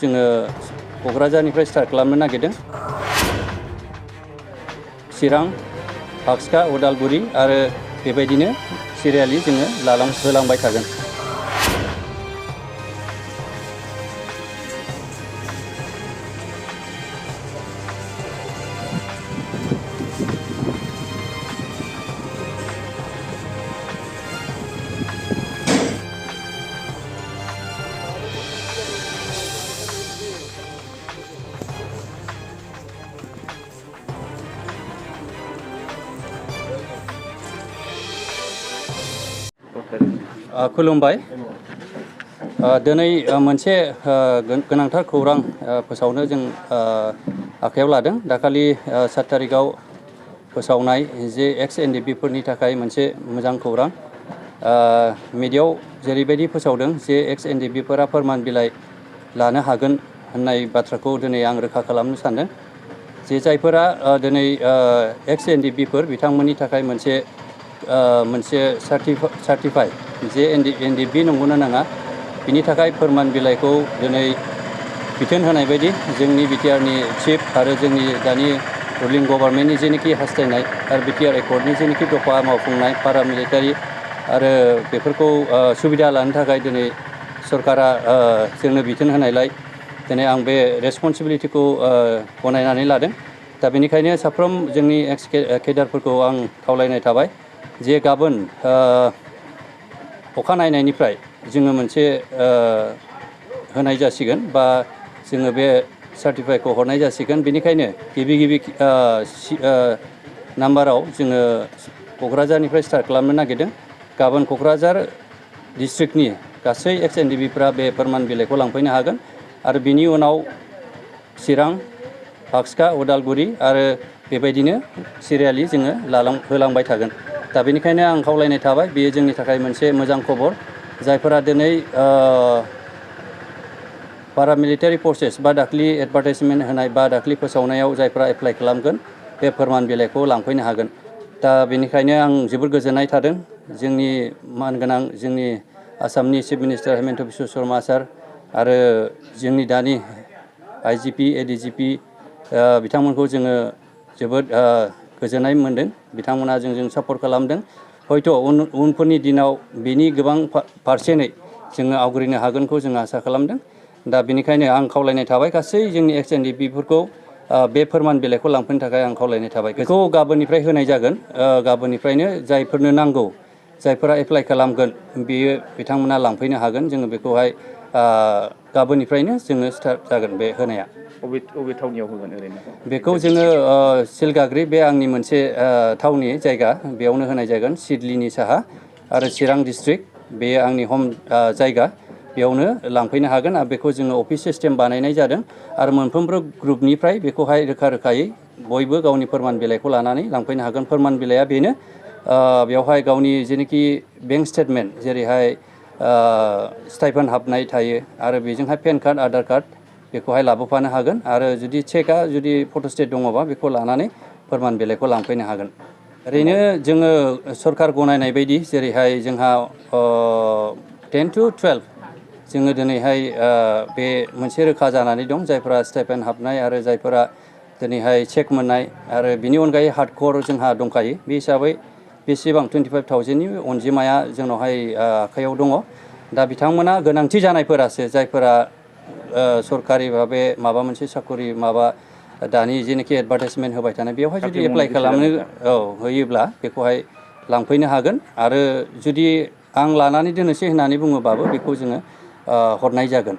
जोङो क'क्राझारनिफ्राय स्टार्ट खालामनो नागिरदों। चिरां, बाक्सा, उदालगुरि आरो बेबायदिनो सिरियालि जोङो होलांबाय थागोन। खुलुमबाय। दिनै मोनसे गोनांथार खौरां फोसावनो जों आखायाव लादों। दाखालि 7 तारिखआव फोसावनाय जे एक्स एनडिएफबि फोरनि थाखाय मोनसे मोजां खौरां। मिडियायाव जेरैबायदि फोसावदों जे एक्स एनडिएफबि फोरा फोरमान बिलाइ लानो हागोन होननाय बाथ्राखौ दिनै आं रोखा खालामनो सानदों। जे जायफोरा दिनै एक्स एनडिएफबि फोर बिथांमोननि थाखाय मोनसे सार्टिफाइ जे एनडिएफबि नंगौना नङा बिनि थाखाय फोरमान बिलाइखौ दिनै बिथोन होनाय बायदि जोंनि बिटिआरनि चिफ आरो जोंनि दानि रुलिं गभर्नमेन्टनि जेनोखि हास्थायनाय आरो बिटिआर एकर्डनि जेनोखि दफा मावफुंनाय पारामिलिटारि आरो बेफोरखौ सुबिदा लानो थाखाय दिनै सरकारा जोंनो बिथोन होनायलाय दिनै आं बे रेसपन्सिबिलिटिखौ गनायनानै लादों। दा बेनिखायनो साफ्रोम जोंनि एक्स केडारफोरखौ आं खावलायनाय थाबाय जे गाबोन अखानायनायनिफ्राय जोङो मोनसे होनाय जासिगोन बा जोङो बे सार्टिफाइखौ हरनाय जासिगोन। बेनिखायनो गिबि नाम्बाराव जोङो क'क्राझारनिफ्राय स्टार्ट खालामनो नागिरदों। गाबोन क'क्राझार डिस्ट्रिक्टनि गासै एक्स एनडिएफबिफोरा बे फोरमान बिलाइखौ लांफैनो हागोन आरो बिनि उनाव चिरां, बाक्सा, उदालगुरि आरो बेबायदिनो सिरियालि जोङो होलांबाय थागोन। दा बेनिखायनो आं खावलायनाय थाबाय, बेयो जोंनि थाखाय मोनसे मोजां खबर। जायफोरा दिनै पारामिलिटारि फर्सेस बा दाख्लि एडभार्टाइजमेन्ट होनाय बा दाख्लि फोसावनायाव जायफोरा एप्लाइ खालामगोन बे फोरमान बिलाइखौ लांफैनो हागोन। दा बेनिखायनो आं जोबोर गोजोननाय थादों। जोंनि मानगोनां जोंनि आसामनि चिफ मिनिस्टार हेमन्त बिश्व शर्मा सार आरो जोंनि दानि आइजिपि एडिजिपि बिथांमोनखौ जोङो जोबोद गोजोननाय मोनदों। बिथांमोना जोंजों सापर्ट खालामदों। हयथ' उनफोरनि दिनाव बिनि गोबां पारसेन्टै जोङो आवग्रिनो हागोनखौ जों आसा खालामदों। दा बेनिखायनो आं खावलायनाय थाबाय गासै जोंनि एक्स एनडिएफबिफोरखौ बे फोरमान बिलाइखौ लांफैनो थाखाय आं खावलायनाय थाबाय। बेखौ गाबोननिफ्राय होनाय जागोन। गाबोननिफ्रायनो जायफोरनो नांगौ, जायफोरा एप्लाइ खालामगोन बियो बिथांमोना लांफैनो हागोन। जोङो बेखौहाय गाबोननिफ्रायनो जोङो स्टार्ट जागोन बे होनाया। अबे थावनियाव होगोन ओरैनो? बेखौ जोङो सिलगाग्रि, बे आंनि मोनसे थावनि जायगा, बेयावनो होनाय जागोन। सिडलिनि साहा आरो चिरां डिस्ट्रिक्ट, बे आंनि हम जायगा, बेयावनो लांफैनो हागोन। आरो बेखौ जोङो अफिस सिस्टेम बानायनाय जादों आरो मोनफ्रोमबो ग्रुपनिफ्राय बेखौहाय रोखायै बयबो गावनि फोरमान बिलाइखौ लानानै लांफैनो हागोन। फोरमान बिलाइया बेनो, बेवहाय गावनि जेनोखि बेंक स्टेटमेन्ट, जेरैहाय स्टाइपेन्ड हाबनाय थायो आरो बेजोंहाय पेन कार्ड, आधार कार्ड बेखौहाय लाबोफानो हागोन। आरो जुदि चेकआ फट'स्टेट दङबा बेखौ लानानै फोरमान बिलाइखौ लांफैनो हागोन। ओरैनो जोङो सरकार गनायनाय बायदि जेरैहाय जोंहा 10 to 12 जोङो दिनैहाय बे मोनसे रोखा जानानै दं। जायफोरा स्टाइपेन्ड हाबनाय आरो जायफोरा दिनैहाय चेक मोननाय आरो बिनि अनगायै हार्डक'र जोंहा दंखायो। बे हिसाबै बेसेबां 25,000नि अनजिमाया जोंनावहाय आखायाव दङ। दा बिथांमोना गोनांथि जानायफोरासो, जायफोरा सरकारि भाबे माबा मोनसे साखरि दानि जेनोखि एडभार्टाइजमेन्ट होबाय थानाय बेवहाय जुदि एप्लाइ खालामनो होयोब्ला बेखौहाय लांफैनो हागोन। आरो जुदि आं लानानै दोननोसै होननानै बुङोबाबो बेखौ जोङो हरनाय जागोन।